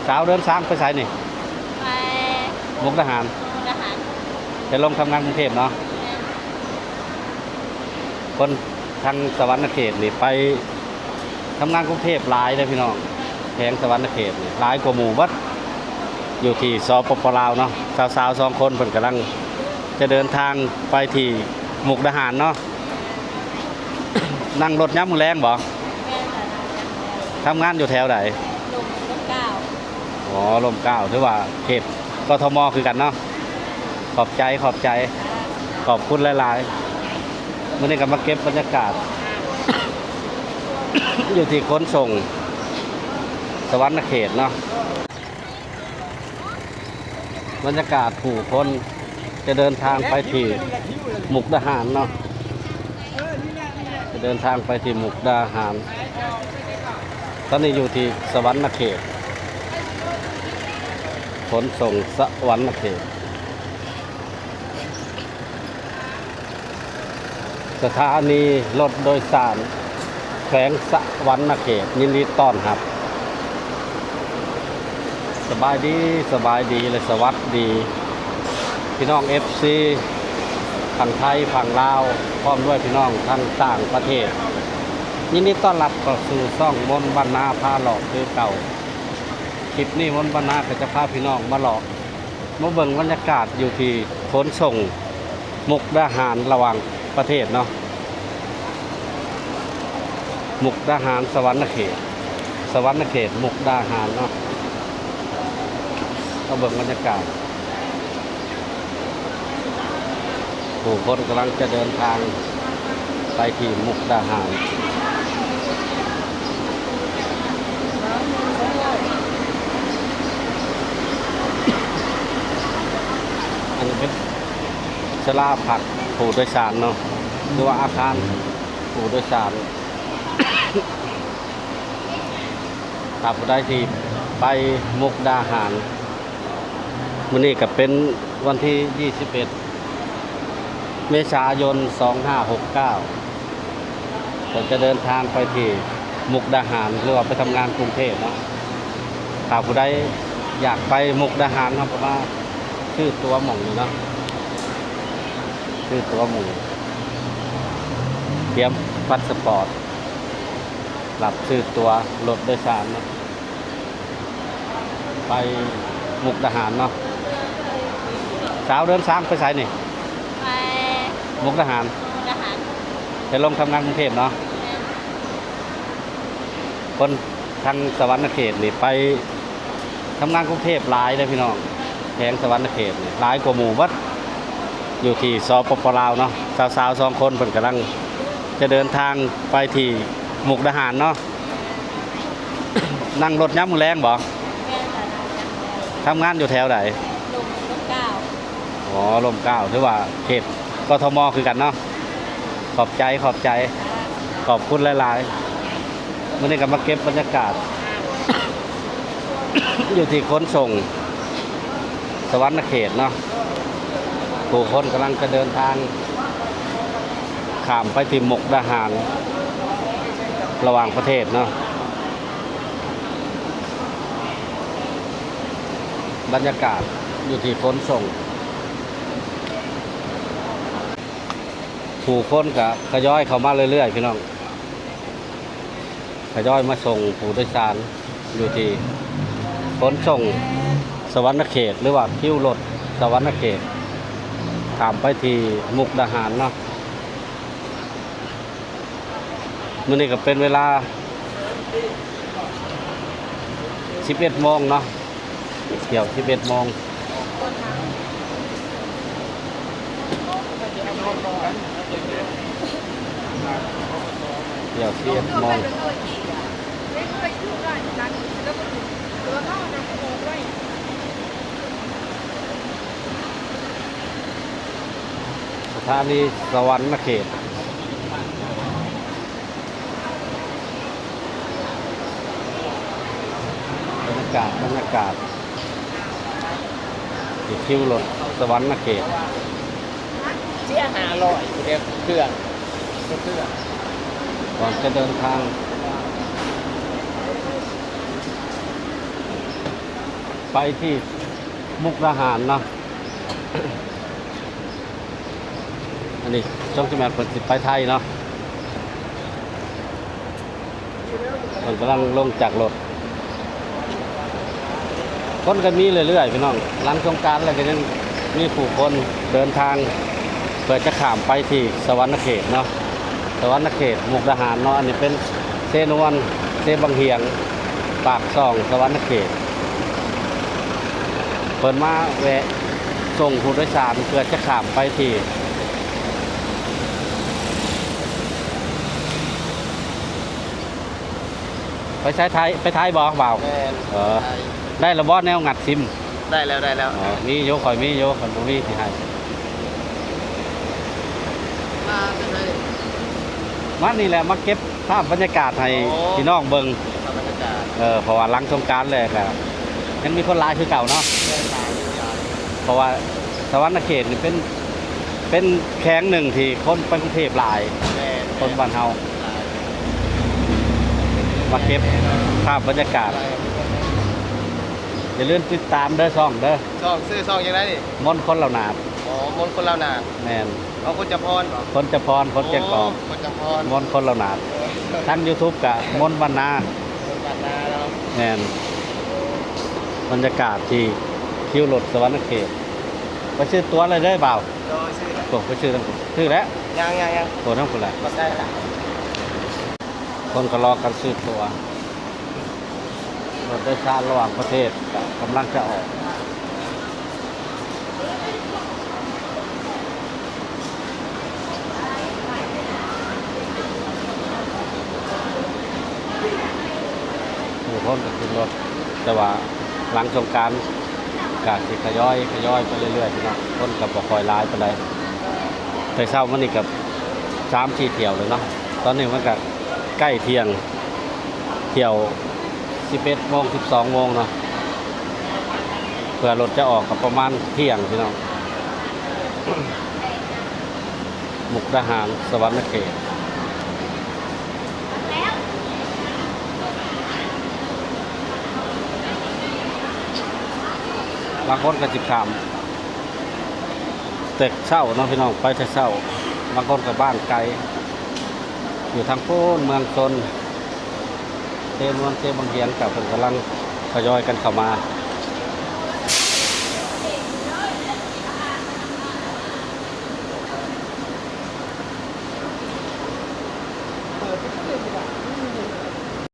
ສາວເດີນທາງໄປໃສນີ້? ໄປມຸກດາຫານ. ມຸກດາຫານ. ໄປລົງທຳງານກຸງເທບເນາະ. ແມ່ນ. ຄົນທາງສະຫວັນນະເຂດນີ້ໄປທຳງານກຸງເທບຫຼາຍເດ້ພີ່ນ້ອງ, ແຂວງສະຫວັນນະເຂດນີ້ຫຼາຍກວ່າໝູ່ເບິດ ຢູ່ທີ່ ສປປ ລາວເນາະ. ສາວໆສອງຄົນເພິ່ນກຳລັງຈະເດີນທາງໄປທີ່ມຸກດາຫານເນາະ. ນັ່ງລົດຍາມມື້ແລງບໍ? ແມ່ນ. ທຳງານຢູ່ແຖວໃດ? ລົມ ລົມເກົ້າ. ອໍ ລົມເກົ້າ ຖືວ່າເຂດ ກທມ ຄືກັນເນາະ. ຂອບໃຈ ຂອບໃຈ ຂອບຄຸນຫຼາຍໆ. ມື້ນີ້ກໍມາເກັບບັນຍາກາດ ຢູ່ທີ່ຂົນສົ່ງສະຫວັນນະເຂດເນາະ. ບັນຍາກາດຜູ້ຄົນຈະເດີນທາງໄປທີ່ມຸກດາຫານເນາະ, ຈະເດີນທາງໄປທີ່ມຸກດາຫານ. ຕອນນີ້ຢູ່ທີ່ສະຫວັນນະເຂດ, ຂົນສົ່ງສະຫວັນນະເຂດ. ສະຖານີລົດໂດຍສານແຂວງສະຫວັນນະເຂດ ຍິນດີຕ້ອນຮັບ. ສະບາຍດີ, ສະບາຍດີ ແລະ ສະຫວັດດີ ພີ່ນ້ອງເອັຟຊີ ຝັ່ງໄທ, ຝັ່ງລາວ ພ້ອມດ້ວຍພີ່ນ້ອງທາງຕ່າງປະເທດ. ຍິນດີຕ້ອນຮັບເຂົ້າສູ່ຊ່ອງມົນບັນນາພາເລາະຄືເກົ່າ. ຄລິບນີ້ມົນບັນນາກໍຈະພາພີ່ນ້ອງມາເລາະ ມາເບິ່ງບັນຍາກາດຢູ່ທີ່ຂົນສົ່ງມຸກດາຫານລະຫວ່າງປະເທດເນາະ, ມຸກດາຫານ ສະຫວັນນະເຂດ, ສະຫວັນນະເຂດ ມຸກດາຫານເນາະ. ມາເບິ່ງບັນຍາກາດ ຜູ້ຄົນກຳລັງຈະເດີນທາງໄປທີ່ມຸກດາຫານ. ອັນນີ້ເປັນສາລາພັກຜູ້ໂດຍສານເນາະ ຫຼືວ່າອາຄານຜູ້ໂດຍສານ. ຖ້າຜູ້ໃດທີ່ໄປມຸກດາຫານ, ມື້ນີ້ກໍເປັນວັນທີຊາວເອັດ ເມສາຍົນ ສອງຫ້າຫົກເກົ້າ ເພິ່ນຈະເດີນທາງໄປທີ່ມຸກດາຫານ ຫຼືວ່າໄປທຳງານກຸງເທບເນາະ. ຖ້າຜູ້ໃດຢາກໄປມຸກດາຫານ ເຮົາກໍມາຊື້ຕົ໋ວໝ່ອງນີ້ເນາະ, ຊື້ຕົ໋ວໝ່ອງນີ້ ຕຽມພາສປອດ ຮັບຊື້ຕົ໋ວລົດໂດຍສານເນາະ ໄປມຸກດາຫານເນາະ. ສາວເດີນທາງໄປໃສນີ້? ໄປມຸກດາຫານ. ມຸກດາຫານ. ໄປລົງທຳງານກຸງເທບເນາະ. ແມ່ນ. ຄົນທາງສະຫວັນນະເຂດນີ້ໄປທຳງານກຸງເທບຫຼາຍເດ້ພີ່ນ້ອງ, ແຂວງສະຫວັນນະເຂດນີ້ຫຼາຍກວ່າໝູ່ເບິດ ຢູ່ທີ່ ສປປ ລາວເນາະ. ສາວໆສອງຄົນເພິ່ນກຳລັງຈະເດີນທາງໄປທີ່ມຸກດາຫານເນາະ. ນັ່ງລົດຍາມມື້ແລງບໍ? ແມ່ນ. ທຳງານຢູ່ແຖວໃດ? ລົມ ລົມເກົ້າ. ອໍ ລົມເກົ້າ ຖືວ່າເຂດ ກທມ ຄືກັນເນາະ. ຂອບໃຈ ຂອບໃຈ ຂອບຄຸນຫຼາຍໆ. ມື້ນີ້ກໍມາເກັບບັນຍາກາດ ຢູ່ທີ່ຂົນສົ່ງສະຫວັນນະເຂດເນາະ. ຜູ້ຄົນກຳລັງຈະເດີນທາງຂ້າມໄປທີ່ມຸກດາຫານ ລະຫວ່າງປະເທດເນາະ. ບັນຍາກາດຢູ່ທີ່ຂົນສົ່ງ ຜູ້ຄົນກະທະຍອຍເຂົ້າມາເລື້ອຍໆ ພີ່ນ້ອງ, ທະຍອຍມາສົ່ງຜູ້ໂດຍສານຢູ່ທີ່ຂົນສົ່ງສະຫວັນນະເຂດ ຫຼືວ່າຄິວລົດສະຫວັນນະເຂດ ຂ້າມໄປທີ່ມຸກດາຫານເນາະ. ມື້ນີ້ກໍເປັນເວລາສິບເອັດໂມງເນາະ, ກ່ຽວສິບເອັດໂມງ, ກ່ຽວສິບເອັດໂມງ. ສະຖານີສະຫວັນນະເຂດ. ບັນຍາກາດ ບັນຍາກາດທີ່ຄິວລົດສະຫວັນນະເຂດ. ເສຍຫ້າຮ້ອຍ ຜູ້ດຽວເຄື່ອງ ເຄື່ອງ ກ່ອນຈະເດີນທາງ. ໄປທີ່ມຸກດາຫານເນາະ. ອັນນີ້ຊ່ວງທີ່ແມ່ນເພິ່ນຊິໄປໄທເນາະ. ເພິ່ນກຳລັງລົງຈາກລົດ. ຄົນກໍມີເລື້ອຍໆ ພີ່ນ້ອງ, ຫຼັງສົງການແລ້ວກໍຍັງມີຜູ້ຄົນເດີນທາງເພື່ອຈະຂ້າມໄປທີ່ສະຫວັນນະເຂດເນາະ, ສະຫວັນນະເຂດ ມຸກດາຫານເນາະ. ອັນນີ້ເປັນເຊນວນ, ເຊບັງຫຽງ, ປາກຊ່ອງ, ສະຫວັນນະເຂດ. ເພິ່ນມາແວະສົ່ງຜູ້ໂດຍສານເພື່ອຈະຂ້າມໄປທີ່ ໄປໃສໄທ? ໄປໄທບໍ່ບ່າວ? ແມ່ນ ເອີ ໄດ້ລະບໍ່ແນວງັດຊິມ? ໄດ້ແລ້ວ ໄດ້ແລ້ວ. ອໍ ມີຢູ່ ຂ້ອຍມີຢູ່, ຄັນບໍ່ມີຊິໃຫ້. ມາແຕ່ໃສ? ມານີ້ແຫຼະ ມາເກັບພາບບັນຍາກາດໃຫ້ ອໍ ພີ່ນ້ອງເບິ່ງ ເກັບພາບບັນຍາກາດ. ເອີ ເພາະວ່າຫຼັງສົງການແລ້ວກໍຍັງມີຄົນຫຼາຍຄືເກົ່າເນາະ. ແມ່ນ ຫຼາຍຢູ່ ຫຼາຍ. ເພາະວ່າສະຫວັນນະເຂດນີ້ເປັນ ເປັນແຂວງໜຶ່ງທີ່ຄົນໄປກຸງເທບຫຼາຍ. ແມ່ນ ຄົນບ້ານເຮົາ ຫຼາຍ. ມາເກັບພາບບັນຍາກາດ. ຢ່າລືມຕິດຕາມເດີ ຊ່ອງເດີ. ຊ່ອງ ຊື່ຊ່ອງຈັ່ງໃດນີ້? ມົນຄົນເລົ່າໜາດ. ອໍ ມົນຄົນເລົ່າໜາດ. ແມ່ນ. ເອົາຄົນຈຳພອນບໍ? ຄົນຈຳພອນ ຄົນແກ້ງກອງ. ໂອ້ ຄົນຈຳພອນ ມົນຄົນເລົ່າໜາດ. ເອີ ທາງຢູທູບກະມົນບ້ານນາ. ມົນບ້ານນາເນາະ. ແມ່ນ. ບັນຍາກາດທີ່ຄິວລົດສະຫວັນນະເຂດ. ໄປຊື້ຕົ໋ວເລີຍເດີບ່າວ. ໂດຍ ຊື້ແລ້ວ. ໂອ້ ໄປຊື້ນຳ ຊື້ແລ້ວ. ຍັງໆໆ ໂອ້ ທາງພຸ້ນແຫຼະ. ບໍ່ໄດ້ລະ. ຄົນກໍລໍກັນຊື້ຕົ໋ວ. ລົດໂດຍສານລະຫວ່າງປະເທດກໍກຳລັງຈະອອກ. ຜູ້ຄົນກໍຂຶ້ນລົດ, ແຕ່ວ່າຫຼັງສົງການກໍຊິຂະຫຍອຍ ຂະຫຍອຍໄປເລື້ອຍໆ ພີ່ນ້ອງ, ຄົນກໍບໍ່ຄ່ອຍຫຼາຍປານໃດ. ແຕ່ເຊົ້າມານີ້ກໍສາມສີ່ຖ້ຽວແລ້ວເນາະ, ຕອນນີ້ມັນກໍໃກ້ທ່ຽງ. ທ່ຽວສິບເອັດໂມງ ສິບສອງໂມງເນາະ, ເພື່ອລົດຈະອອກກໍປະມານທ່ຽງ ພີ່ນ້ອງ. ມຸກດາຫານ ສະຫວັນນະເຂດ. ບາງຄົນກໍຊິຂ້າມແຕ່ເຊົ້າເນາະ ພີ່ນ້ອງ, ໄປແຕ່ເຊົ້າ. ບາງຄົນກໍບ້ານໄກ ຢູ່ທາງພຸ້ນ ເມືອງຊົນ ເຊນວນ ເຊບັງຫຽງ ກໍເພິ່ນກຳລັງທະຍອຍກັນເຂົ້າມາ.